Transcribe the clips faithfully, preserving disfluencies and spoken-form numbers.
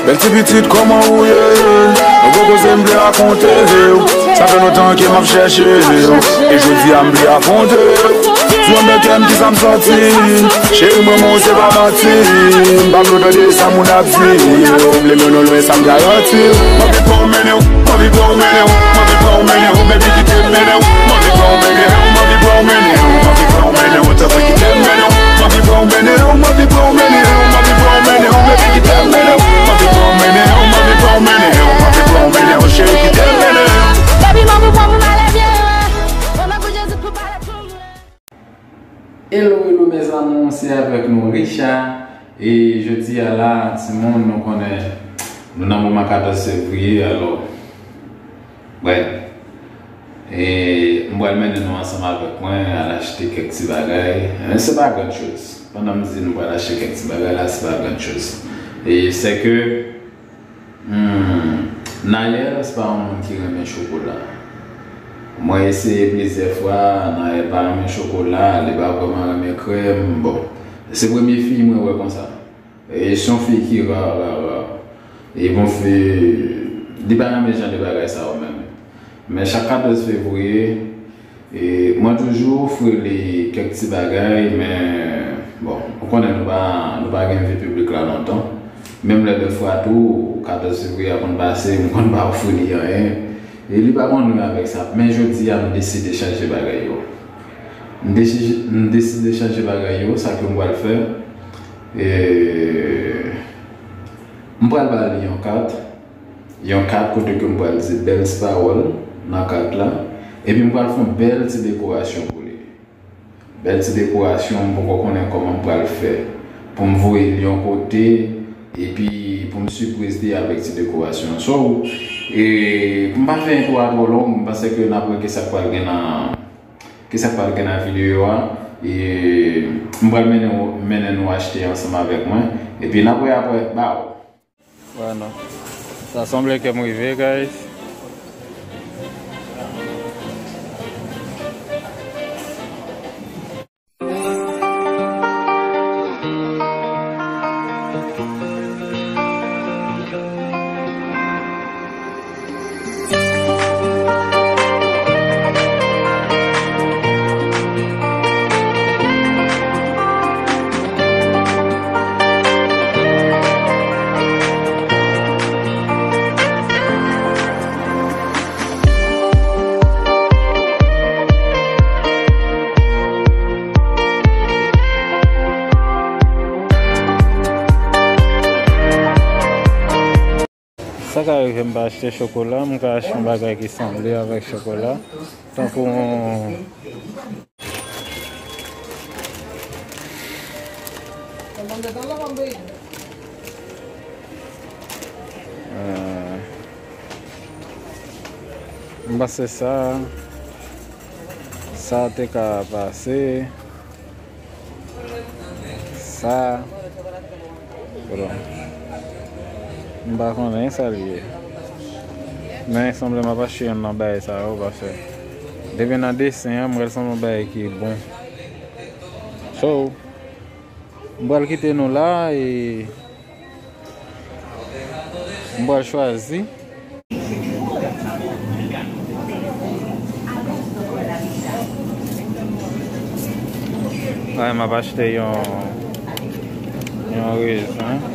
Bèl ti pitit, kòman ou ye? Yon gwo koze m vle rakonte w. Sa fè lontan ke m ap chèche w. E jodi a m vle afwonte w. Di anndan kè m kisa m santi. Cheri mwen, mwen se pa manti. M pa vle w tande sa moun ap di. Ou vle mennen w lwen, sa m garanti w. M anvi pran w mennen w. M anvi pran w mennen w, m anvi pran w mennen w, baby, kite m mennen w. M anvi pran w mennen w, m anvi pran w mennen w, m anvi pran w mennen w, tanpri kite m mennen w. M anvi pran w mennen w, m anvi pran w mennen w, m anvi pran w mennen w, baby, kite m mennen w. M anvi pran w mennen w, m anvi pran w mennen w, m anvi pran w mennen w, cheri, kite m mennen w. Baby, m anvi pran w pou m ale byen. Mwen mèt pou Jezi pou pale pou mwen. Hello, hello, mes amours, se avèk nou Richard. E jodi a la, timoun, nou konnen nou nan moman katòz fevriye, alò, brèf. E m pral mennen nou ansanm avèk mwen al achte kèk ti bagay. Men se pa gran choz. Pandan m di nou pral achte kèk ti bagay la, se pa gran choz. E se ke Hmm, Nayè se pa yon moun ki renmen chokola. Mwen eseye plizyè fwa, Nayè pa renmen chokola, li pa vrèman renmen krèm. Bon, se premye fi mwen wè konsa. E se yon fi ki ra, ra, ra. E bon, fi, li pa renmen jan de bagay sa yo menm. Men chak katòz fevriye, e, mwen toujou ofri li kèk ti bagay, men, bon, ou konnen nou pa, nou pa gen vi piblik la lontan. Menm lè dèfwa tou, katòz fevriye a konn pase, m konn pa ofri li anyen. E li pa konn ri avèk sa. Men jodi a, m deside chanje bagay yo. M desi-, m deside chanje bagay yo, sa ke m pral fè. E, m pral ba li yon kat. Yon kat kote ke m pral di bèl ti pawòl nan kat la, epi m pral fè yon bèl ti dekorasyon pou li. Bèl ti dekorasyon, m poko konnen kòman m pral fè pou m voye l yon kote, epi pou m sipriz li avèk ti dekorasyon. So, e, pou m pa fè entwo a twò long, m panse ke n ap wè kisa k pral gen nan, kisa k pral gen nan videyo a. E, m pral mennen w, mennen nou achte ansanm avèk mwen, epi n ap wè apre. Baw. Wè non. Sa sanble ke m rive, guys. Sa ka rive m pa achte chokola, m ka achte yon bagay ki sanble avèk chokola. Tankou yon, euh, m panse sa, sa te ka pase. Sa, bon, m pa konnen sa li ye. Men sanble m ap achte yonn nan bagay sa yo, paske depi nan desen an, m wè l sanble yon bagay ki bon. So, m pral kite nou la e m pral chwazi. Ay, m ap achte yon, yon rezen.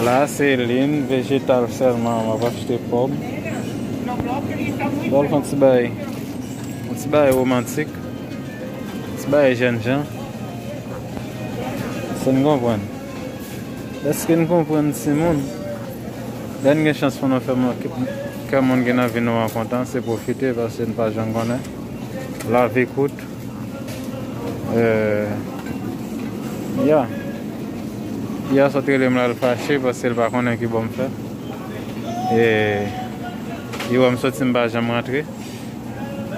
La, se lin vejetal sèlman, m ap achte pòm. Bòl fè yon ti bagay, yon ti bagay womantik. Ti bagay jènjan. Èske n konprann? Èske n konprann, timoun? Lè n gen chans pou nou fè moun, kè moun ki nan vi nou an kontan, se pwofite, paske n pa janm konnen. Lavi kout. Eh, ya. Ya sot rele m la, l fache, paske l pa konnen ki bò m fè. E, li wè m soti, m pa janm rantre.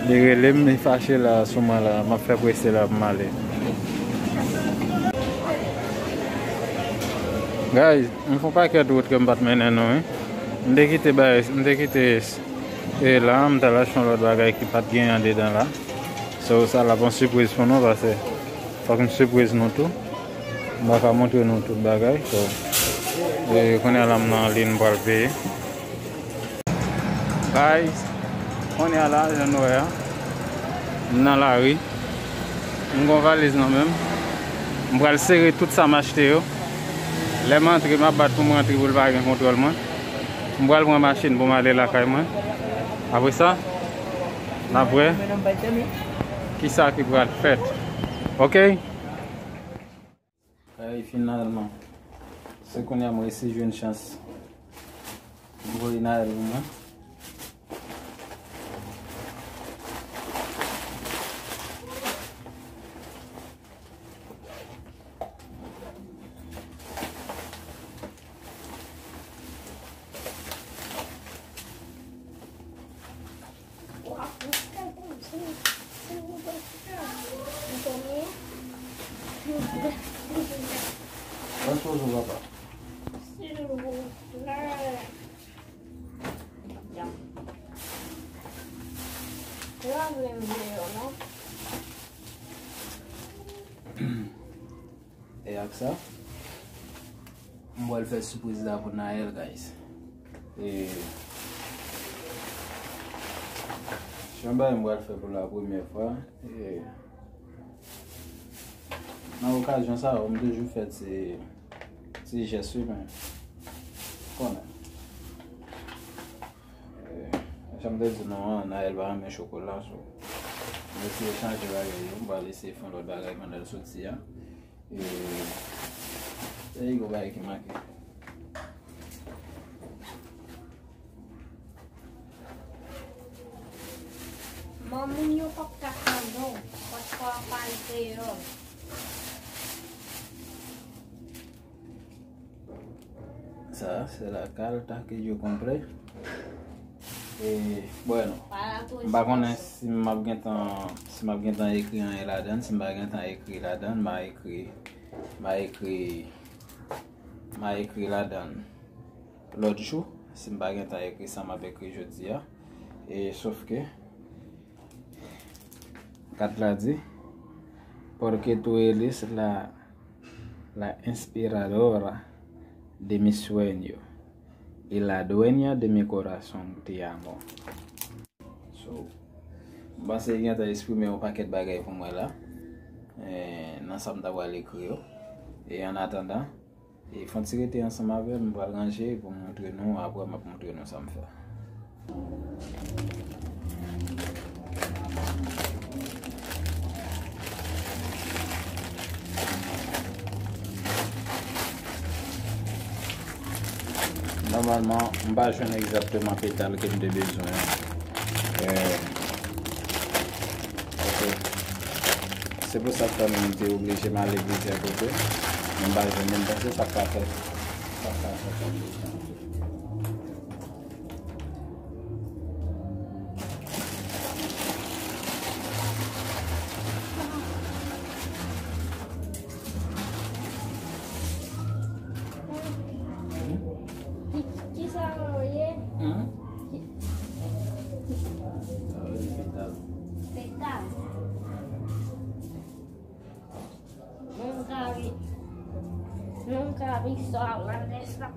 Li rele m, li fache la sou mwen la, m ap fè prese la pou m ale. Guys, m fè yon pakèt wout ke m pa t mennen nou, wi. M te kite bay, m te kite E la, m t al achte yon lòt bagay ki pa t gen andedan la. So, sa la p yon sipriz pou nou, paske fòk m sipriz nou tou. M pa ka montre nou tout bagay. So, e kounye a la, m nan liy, m pral peye. Guys, kounye a la, jan nou wè a, m nan lari. M gen yon valiz nan men m. M pral sere tout sa m achte yo. Lè m antre, m ap bat pou m rantre pou l pa gen kontwòl mwen. M pral pran machin pou m ale lakay mwen. Apre sa, n ap wè kisa ki pral fèt. Oke? Ay, finalman. Se kounye a m resi jwenn chans. M voye Naël pou mwen. Mwen poze w, papa. Silvouplè. Yo pa vle m deyò, non. E ak sa, m pral fè sipriz la pou Naël, guys. E, se yon bagay m pral fè pou la premyè fwa. E, nan okazyon sa yo, m toujou fè ti, ti jès wi, men konnen. E, jan m te di nou an, Naël pa renmen chokola, so, m eseye chanje bagay yo, m pral eseye fè yon lòt bagay pandan l soti a. E, e yon bagay ki manke. Manman yo p ap ka tande w, paske w ap pale kreyòl. Sa, se la carta que yo compré. E, bueno, m pa konnen si m ap gentan, si m ap gentan ekri anyen ladann, si m pa gentan ekri ladann, m a ekri, m a ekri, m a ekri ladann lòt jou, si m pa gentan ekri sa m ap ekri jodi a. E, sof ke, kat la di, porque tú eres la, la inspiradora de mi sueño y la dueña de mi corazón, te amo. So, m panse li gentan eksprime yon pakèt bagay pou mwen la. E, nan sa m ta pral ekri yo. E an atandan, e fon ti rete ansanm avè m, m pral ranje pou m montre nou, apre m ap montre nou sa m fè. Nòmalman, m pa jwenn egzakteman petal ke m te bezwen an. Eh, ok. Se pou sa k fè m te oblije m ale plizyè kote. Men m pa jwenn, men m panse sa k ka fè, sa k ka fè. Ki, ki sa w ye? Hmm? Petal. Petal. Nunca vi, nunca vi sol en esa.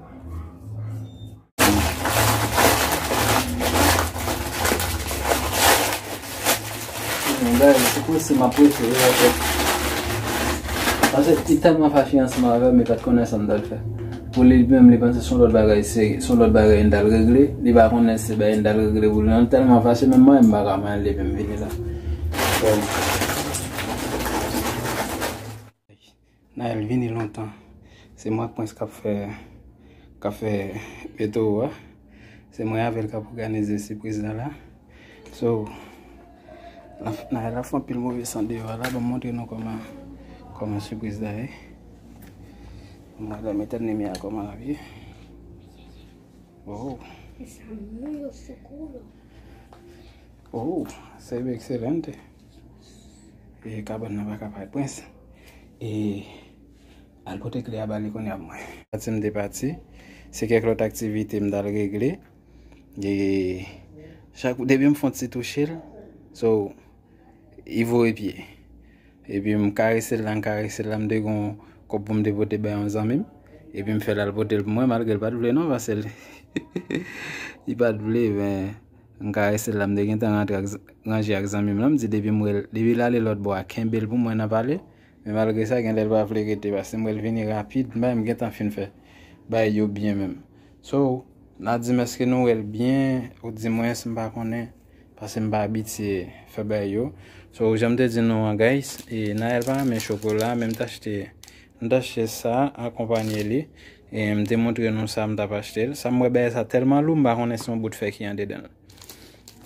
Guys, se pou se m ap preche, wi, paske, paske li tèlman fache ansanm avè m, li pa t konnen sa m t al fè. Pou li menm, li panse se yon lòt bagay serye, se yon lòt bagay n t al regle, li pa konnen se bagay n t al regle pou li. Li tèlman fache, menm mwen, m pa ka manyen l depi m vini la. Bon. Naël vini lontan. Se mwen ak Prince k ap fè, k ap fè veto a. Se mwen avè l k ap òganize sipriz la la. So, Naël ap fè anpil move san deyò a la. Ban m montre nou kòman, kòman sipriz la ye. Mwen la, m etèn limyè a kòman l ap ye. Oh. Esa muy oscuro. Oh, se ve excelente. E kabann nan pa ka parèt, Prince. E al pote kle a ba li kounye a pou mwen. Pati m te pati. Se kèk lòt aktivite m t al regle. E Chak depi m fè yon ti touche l, so, li voye pye. Epi m karese l la, m karese l la, m te gen yon kòb pou m te pote bay yon zanmi m. Epi m fè l al pote l pou mwen, malgre l pa t vle non, paske l, li pa t vle, men m karese l la, m te gentan rantre ak z-, ranje ak zanmi m lan, m di depi m wè l, depi l ale lòt bò a, kenbe l pou mwen n a pale. Men malgre sa, genlè l pa vle rete, paske m wè l vini rapid, m pa menm gentan fin fè bagay yo byen menm. So, n a di m èske nou wè l byen, oudimwens m pa konnen, paske m pa abitye fè bagay yo. So, jan m te di nou an, guys, e Naël pa renmen chokola, men m t achte, m t achte sa, akonpanye li, e m te montre nou sa m t ap achte l. Sa m wè bagay sa tèlman lou, m pa konnen se yon bout fè ki andedan l.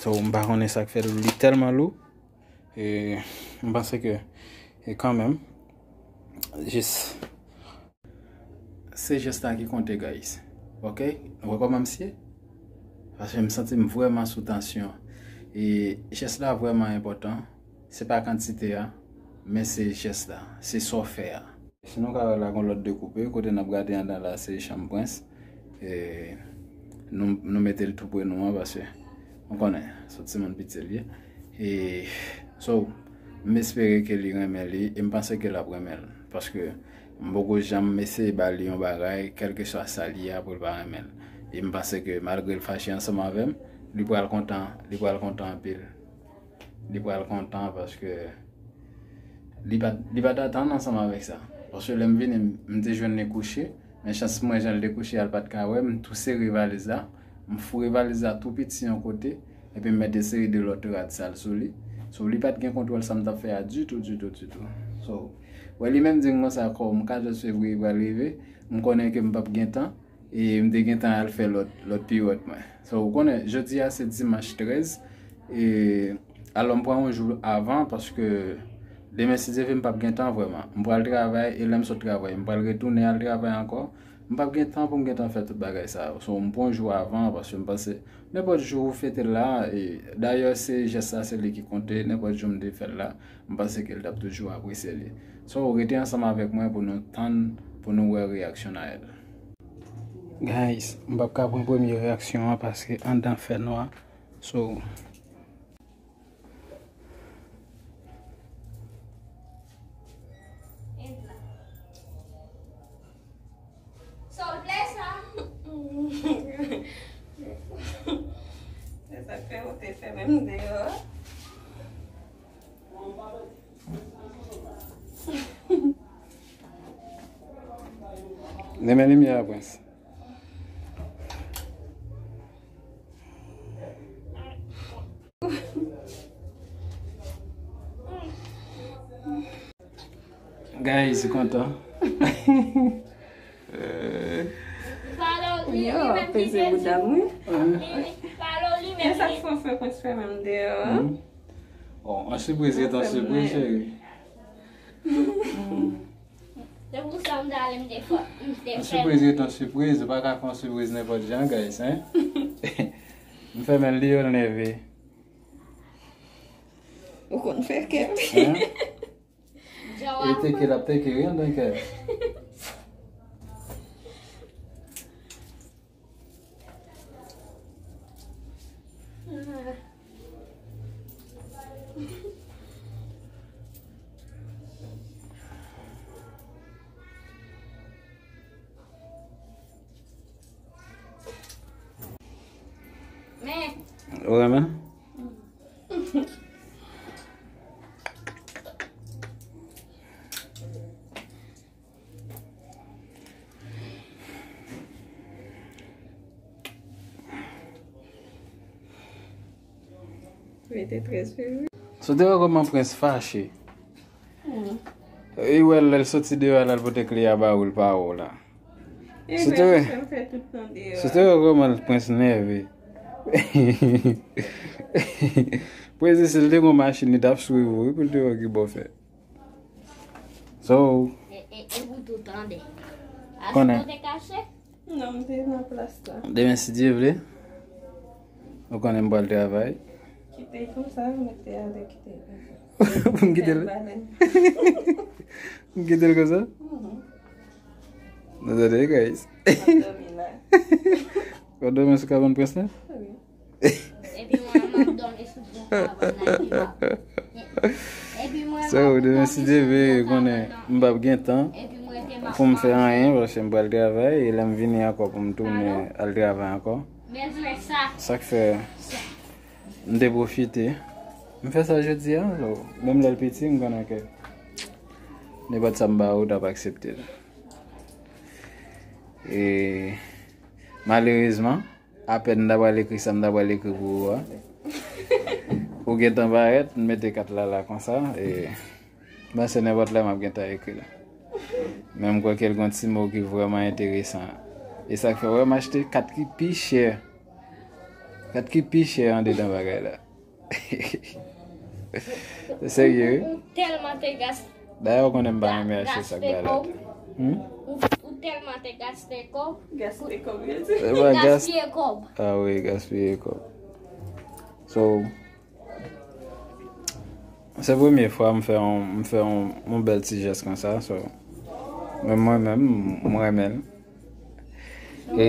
So, m pa konnen sa k fè l, li tèlman lou. E m panse ke, e kanmenm, jis, se jès la ki konte, guys. Ok? Nou wè kòman m siye? Paske m santi m vrèman sou tansyon. E jès la vrèman enpòtan. Se pa kantite a, men se jès la. Se sa w fè a. Si nou ka wè la, gon lòt dekoupe, kote n ap gade andan la, se chanm prens. E nou, nou mete l tou pre nou an, paske nou konnen, se yon timoun piti l ye. E, so, m espere ke li renmen li, e m panse ke l ap renmen l. Paske m poko janm eseye ba li yon bagay, kèlkeswa sa l ye a, pou l pa renmen l. E m panse ke malgre l fache ansanm avè m, li pral kontan, li pral kontan anpil. Li pral kontan paske li pa, li pa t atann ansanm avèk sa. Paske lè m vini, m, m te jwenn li kouche, men chans mwen jan l te kouche a, l pa t ka wè m, m tou sere valiz la, m foure valiz la tou piti yon kote, epi m mete seri de lòt rad sal sou li. So, li pa t gen kontwòl sa m t ap fè a ditou, ditou, ditou. So, wè li menm di m konsa, kòm katòz fevriye pral rive, m konnen ke m p ap gen tan, e m te gentan al fè lòt, lòt piwòt mwen. So, ou konnen, jodi a se dimanch trèz, e alò m pran yon jou avan, paske demen, si Dye vle, m p ap gen tan vrèman. M pral travay, e lè m sot travay, m pral retounen al travay ankò. M p ap gen tan pou m gentan fè tout bagay sa yo. So, m pran yon jou avan, paske m panse, nenpòt jou ou fete l la, e dayè, se jès la, se li ki konte, nenpòt jou m te fè l la, m panse ke l t ap toujou apresye li. So, rete ansanm avèk mwen pou nou tann, pou nou wè reyaksyon Naël. Guys, m p ap ka pran premye reyaksyon an paske anndan fè nwa. So, Sa w vle sa? Se sa k fè ou te fèmen m deyò a. Limen limyè a, Prince. Guys, ou kontan? Yo, peze bouda m wi. E sa k fè w fè Prince fèmen m deyò a? Oh, an sipriz ret an sipriz, cheri. Se pou sa m t ale, m te fè, m te fè. Yon sipriz ret yon sipriz, ou pa ka fè yon sipriz nenpòt jan, guys, hein? M fèmen l deyò, l nève. Ou konn fè kè m. Hein? E teke, l ap teke, wi, anndan kè. Ou renmen? Rete trèz fevriye. Si w te wè kòman Prince fache. Li wè lè l soti deyò a, l al pote kle a ba ou, l pa wè w la. Si w te wè, si w te wè kòman Prince nève. Prince, si l te gon machin, li t ap swiv ou wi, pou l te wè ki bò fè. So, e, e, e pou tou tande. Konnen. Achte te kache? Non, m te nan plas la. Demen, si Dye vle, ou konnen m pral travay. Kite l konsa, mete ale, kite l konsa. Pou m kite l? Pou m kite l konsa? Mhm. Nou tande, guys. M ap dòmi la. W ap dòmi sou kabann Prince la? Wi. Epi mwen, So, demen si Dye vle, konnen m p ap gen tan pou m fè anyen, paske m pral travay, e lè m vini ankò pou m tounen al travay ankò. Sa k fè m te pwofite. M fè sa jodi a, so, menm lè l piti, m konnen ke nenpòt sa m ba ou, w t ap aksepte l. E malerezman, apèn m ta pral ekri sa m ta pral ekri pou ou a, ou gentan parèt, m mete kat la la konsa, e m panse nenpòt lè m ap gentan ekri l. Men m kwè ke l gen yon ti mo ki vrèman enteresan. E sa k fè, wè, m achte kat ki pi chè. Kat ki pi chè andedan bagay la. Se serye, wi. Ou tèlman te gas-, Dayè, ou konnen m pa renmen achte sa k ba la. Hmm? Ou, ou tèlman te gaste kòb. Gaste kòb, yo di. Gaspiye kòb. Ah wi, gaspiye kòb. So, se premye fwa m fè yon, m fè yon, yon bèl ti jès konsa. So, men mwen menm, m renmen l. E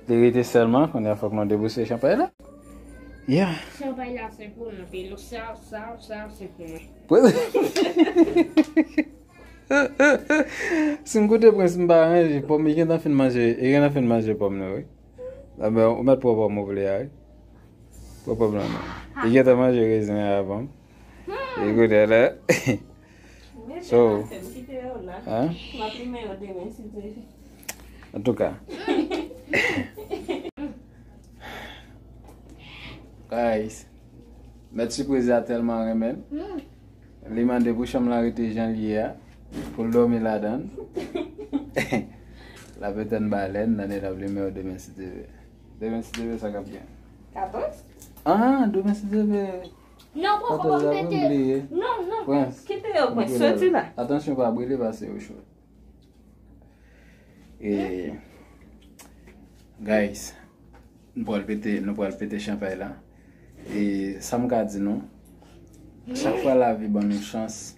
li rete sèlman, kounye a fòk nou debouse chanpay la. Yeah. Chanpay la se pou nou, pi nou sa, sa, sa, se pou mwen. Si m koute Prens, m pa ranje pòm, li gentan fin manje, li gentan fin manje pòm nan, wi. Enben, ou mèt pran pòm ou vle a, wi. Pran pòm nan, non. Li gentan manje rezen an avan m. Li koute la. So, hein? Antouka. Guys, mèt sipriz la tèlman renmen l. Li mande pou chanm lan rete jan l ye a, pou l dòmi ladan l. L ap etenn balèn, nan l ap limen yo demen si Dye vle. Demen si Dye vle, sa k ap gen? Katòz? Ah, demen si Dye vle. Non, poko, poko, m pete. Non, non. Prens. Kite yo, Prens. Soti la. Atansyon, pa brile, pase yo cho. E, guys, nou pral pete, nou pral pete chanpay la. E sa m ka di nou, chak fwa lavi ban nou chans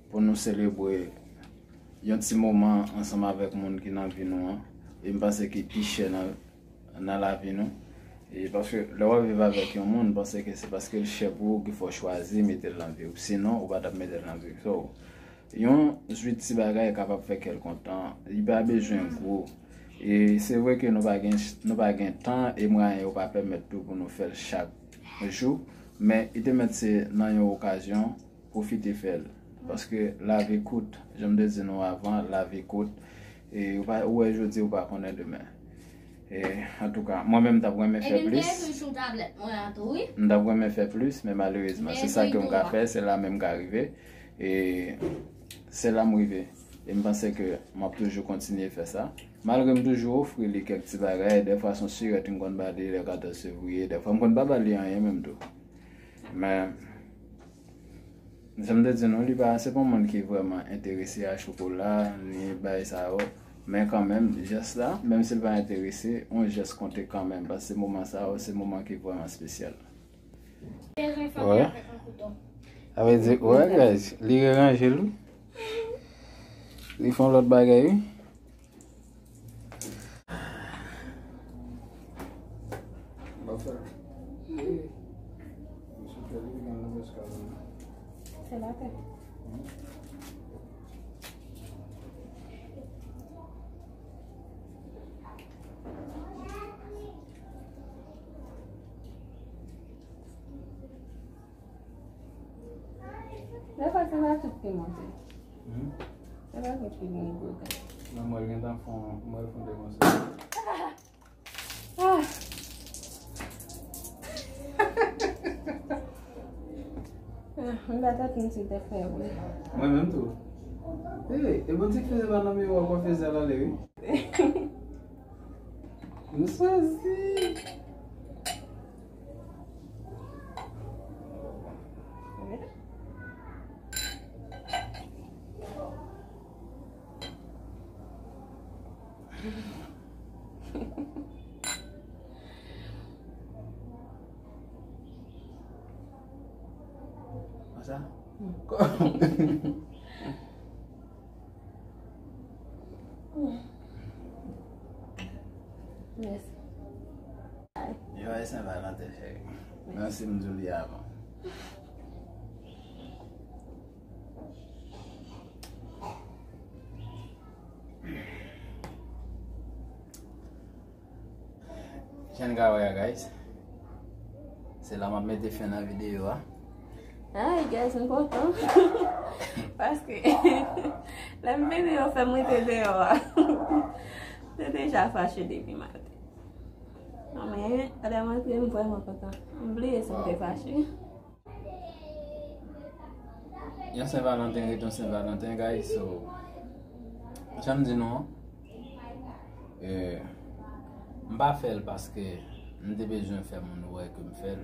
pou nou selebre yon ti moman ansanm avèk moun ki nan vi nou an, e m panse ki pi chè nan, nan lavi nou. E paske lè w ap viv avèk yon moun, panse ke se paske l chè pou ou ki fè w chwazi mete l nan vi w. Sinon, ou pa t ap mete l nan vi w. So, yon jwi ti bagay kapab fè kè l kontan. Li pa bezwen gwo. E se vre ke nou pa gen, nou pa gen tan e mwayen yo pa pèmèt tou pou nou fè l chak jou, men li te mèt se nan yon okazyon, pwofite fè l. Paske lavi kout, jan m te di nou avan, lavi kout. E ou pa, ou wè jodi, ou pa konnen demen. E, antouka, mwen menm m t ap renmen fè plis. Epi m te ekri sou tablèt mwen an tou, wi. M t ap renmen fè plis, men malerezman, se sa ke m ka fè, se la menm m ka rive. E se la m rive. E m panse ke m ap toujou kontinye fè sa. Malgre m toujou ofri li kèk ti bagay, dèfwa se yon sirèt m konn ba li lè katòz fevriye, dèfwa m konn pa ba li anyen menm tou. Men, jan m te di nou, li pa, se pa yon moun ki vrèman enterese a chokola, ni bagay sa yo. Men kanmenm, jès la, menm si l pa enterese, yon jès konte kanmenm, paske moman sa yo, se moman ki vrèman espesyal. Bezwen fanmi avèk yon kouto. Sa vle di, wè, guys, li reranje l, wi. Li fè yon lòt bagay, wi. L ap fè l. Wi. Misye fè li gen lòt eskal. Se la tèt. Dèfwa se pa tout ki monte. Hmm? Se pa tout ki gen gwo tèt. Non, mwen gentan fon, mwen fon de konsa. Ah! Ah, m pa tèt m ti tèt fè vre. Mwen menm tou. Hey, e boutik fè se pa nan miwa w fè zèl ale, wi. M sezi. Konsa? Mèsi. Yo, e Sen Valanten, cheri. Mèsi, m di w li avan. Jan n ka wè a, guys. Se la m ap mete fen nan videyo a. Ay, guys, m kontan. Paske lè m vini, yo fè m rete deyò a. M te deja fache depi maten. Non, men, lè m antre, m vrèman kontan. M bliye si m te fache. Yon Sen Valanten ret yon Sen Valanten, guys. So, jan m di nou an, eh, m pa fè l paske m te bezwen fè moun wè ke m fè l.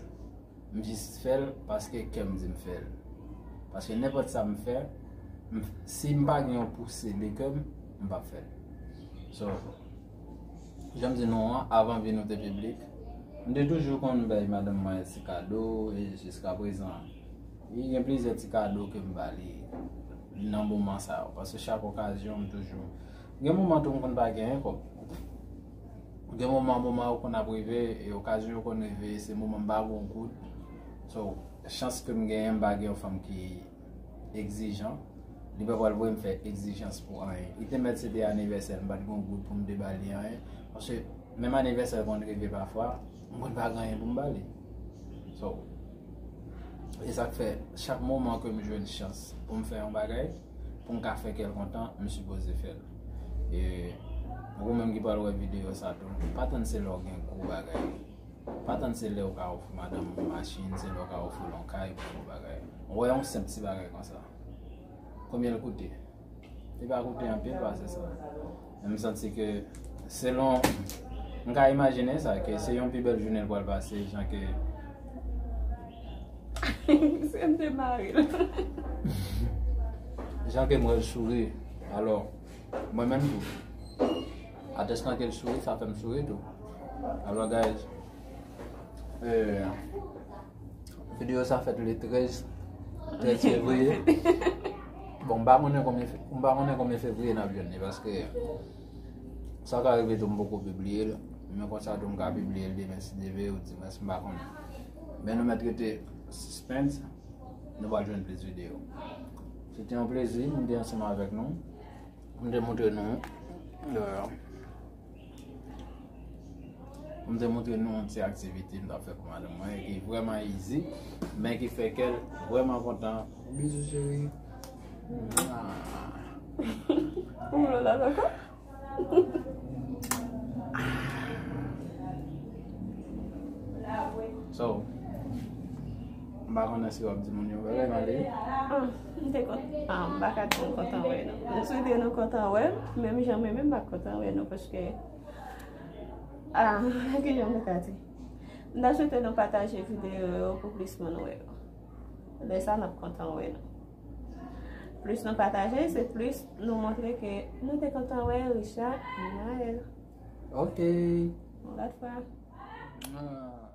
M jis fè l paske kè m di m fè l. Paske nenpòt sa m fè, m, si m pa gen yon pouse de kè m, m p ap fè l. So, jan m di nou an, avan vi nou te piblik, m te toujou konn bay madanm mwen ti kado, e jiska prezan, li gen plizyè ti kado ke m ba li nan moman sa yo. Paske chak okazyon, m toujou, gen moman tou m konn pa genyen kòb. Gen moman, moman yo konn ap rive, e okazyon yo konn rive, se moman m pa gon goud. So, chans ke m genyen, m pa gen yon fanm ki egzijan, li pa pral voye m fè egzijans pou anyen. Li te mèt se te anivèsè l, m pa t gon goud pou m te ba li anyen. Paske menm anivèsè l konn rive pafwa, m konn pa gen anyen pou m ba li. So, e sa k fè, chak moman ke m jwenn chans pou m fè yon bagay, pou m ka fè kè l kontan, m sipoze fè l. E ou menm ki pral wè videyo sa tou, pa tann se lè w gen gwo bagay. Pa tann se lè w ka ofri madanm ou machin, se lè w ka ofri l yon kay pou yon bagay. Ou wè yon senp ti bagay konsa. Konbyen l koute? Li pa koute anpil pase sa. Men m santi ke selon, m ka imajine sa, ke se yon pi bèl jounen l pral pase, jan ke Se m te mare l. Jan ke m wè l souri. Alò, mwen menm tou. Atès nan ke l souri, sa fè m souri tou. Alò, guys, eh, videyo sa fèt le trèz, trèz fevriye. Bon, m pa konnen konbyen fe-, m pa konnen konbyen fevriye n ap jwenn li, paske sa ka rive tou m poko pibliye l. Men konsa tou m ka pibliye l demen si Dye vle, ou di mwen si m pa konnen. Men nou mèt rete suspense, nou pral jwenn plis videyo. Se te yon plezi, m te ansanm avèk nou. M te montre nou, euh, m te montre nou yon ti aktivite m t ap fè pou madanm mwen, ki vrèman easy, men ki fè kè l vrèman kontan. Bizou, cheri. Ou vle dat ankò? So, m pa konnen si w ap di moun yo bagay, Mali. Ah, m te kont-, ah, m pa ka di m kontan wè nou. M swete nou kontan wè m, menm jan mwen menm m pa kontan wè nou, paske, ah, ki jan m te ka di? M ta swete nou pataje videyo yo pou plis moun wè yo. Lè sa, n ap kontan wè nou. Plis nou pataje, se plis nou montre ke nou te kontan wè Richard Naël. Ok. Yon lòt fwa. Ah.